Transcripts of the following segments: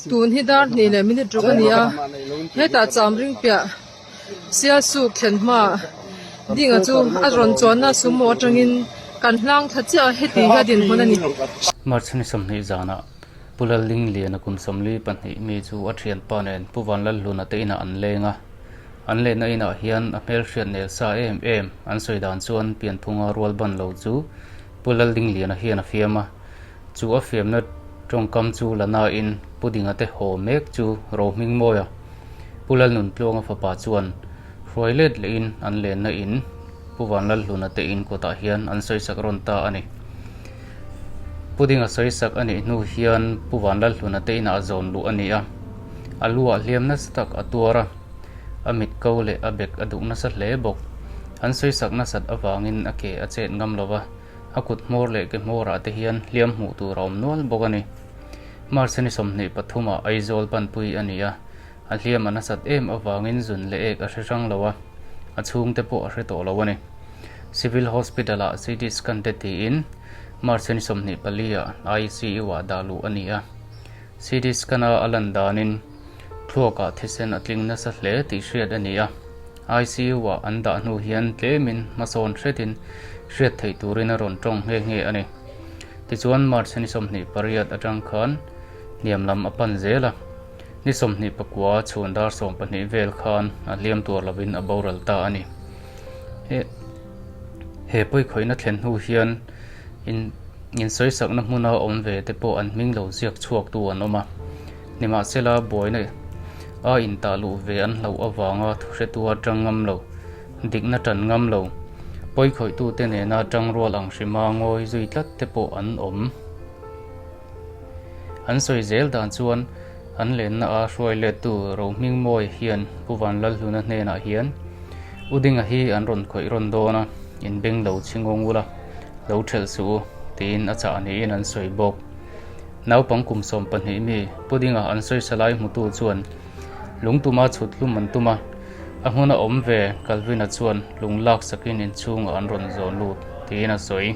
Tun hi dar hnih leh minute ruk a ni a, hetah cham ring piah Sialsuk thlen hmaah Dinga chu a rawn chuanna sumo atangin kan hlang thla chiah a, heti hi a dinhmun a ni. March ni 20 zanah Pu Lallingliana kum 42 mi chu a thianpa nen Pu Vanlalhluna te inah an leng a, an lenna inah hian a hmelhriat nel sa em em an sawi dan chuan pianphunga rual ban lo chu Pu Lallingliana hian a fiam a. Chu a fiamna tawngkam chu la nain Pu Dinga te haw mek chu ro hming mawi a. Pu Lalnuntluanga fapa chuan hruai let lehin an lenna in Pu Vanlalhluna te in kawtah hian an sawisak rawn ta a ni. Pu Dinga sawisak a nih hnu hian Pu Vanlalhluna te inah zawn luh a ni a. A lu ah hliam nasa tak a tuar a, a mit ko leh a bek a duh nasa hle bawk. An sawisak nasat avangin a ke a chet ngam lo va. A kut hmawr leh ke hmawrah te hian hliam hmuh tur a awm nual bawk a ni. March ni 23 ah Aizawl panpui a ni a, a hliam a nasat em avangin zun leh ek a hre hrang lo a, a chhungte pawh a hre tawh lo a ni. Civil Hospital ah CT scan te tiin March ni 24 ah ICU ah dah luh a ni a. CT scan a a lan danin thluakah thisen a tling nasa hle tih hriat a ni a. ICU-ah an dah hnu hian tlemin hmasawn hretin hriat theih turin a rawn tawng nghe nghe a ni. Tichuan March ni 28 atang khan hniam lam a pan zel a, ni 24 chhun dar 12 vel khan a hliam tuar lovin a boral ta a ni. He he pawikhawihna thlen hnu hian in insawisakna hmuna awm ve te pawh an hming lo ziak chhuaktu an awm a. Nimahsela buaina a intah luh ve an hlauh avanga thuhretu a tang ngam lo, dikna tan ngam lo, pawikhawih-tute nena tang rual ang hrima ngawi zui tlat te pawh an awm. An sawi zel dan chuan an lenna a hruai lettu Rohmingmawia hian Pu Vanlalhluna hnenah hian U Dinga hi an rawn khawih rawn dawn a, inbeng lo chhingawng ula, lo thelh suh u, tiin a chah niin an sawi bawk. Naupang kum 12 mi Pudinga an sawisa lai hmutu chuan lungtuma chhut hlum an tum a, a hmuna awm ve Calvin-a chuan lung lak sakin inchhungah an rawn zawn lut tiin a sawi.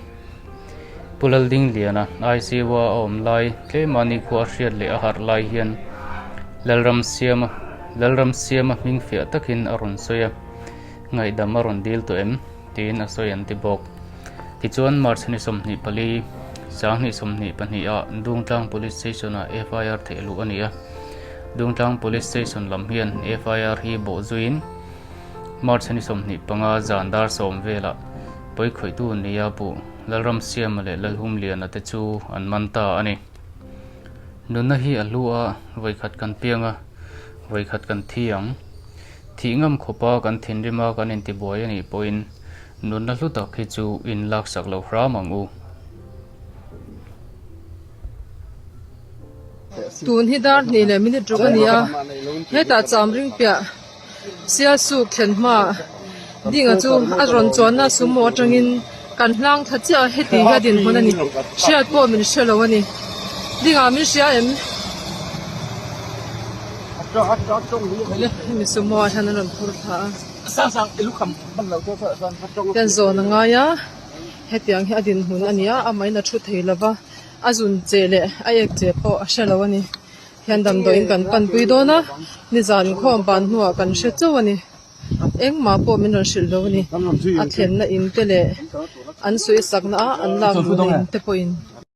Pu Laldingliana ICU-a a awm lai tlema nikhua a hriat leh a harh lai hian Lalramsiama Lalramsiama hming fiah takin a rawn sawi a, ngaihdam a rawn dil tawh em? tiin a sawi an ti bawk. Tichuan March ni 24, 2022 ah Dungtlang Police Station ah FIR theih luh a ni a. Dungtlang Police Station lam hian FIR hi bawh zuiin March ni 25 zan dar 10 velah pawikhawihtu nia puh Lalramsiama leh Lalhumliana te chu an man ta a ni. Nunna hi a hlu a, vawikhat kan piang a, vawikhat kan thi ang. Thih ngam khawpa kan thinrima kan intibuai a nih pawhin nunna hlu tak hi chu in laksak lo hram ang u. Tun hi dar hnih leh minute ruk a ni a, hetah cham ring piah Sialsuk thlen hmaah Dinga chu a rawn chuanna sumo atangin kan hlang thla chiah a, heti hi a dinhmun a ni. Hriat pawh min hre lo a ni. Dinga min hria em? Hemi sumo ah hian an rawn phur thla a. Hian zawn a ngai a, hetiang hi a dinhmun a ni a, amahin a thu thei lo va, a zun che leh a ek che pawh a hre lo a ni. Hian damdawiin kan panpui dawn a, nizan inkhawm ban hnuah kan hre chauh a ni. Engmah pawh min rawn hrilh lo a ni. A thlenna in te leh an suihsakna a an lak luhna in te pawhin.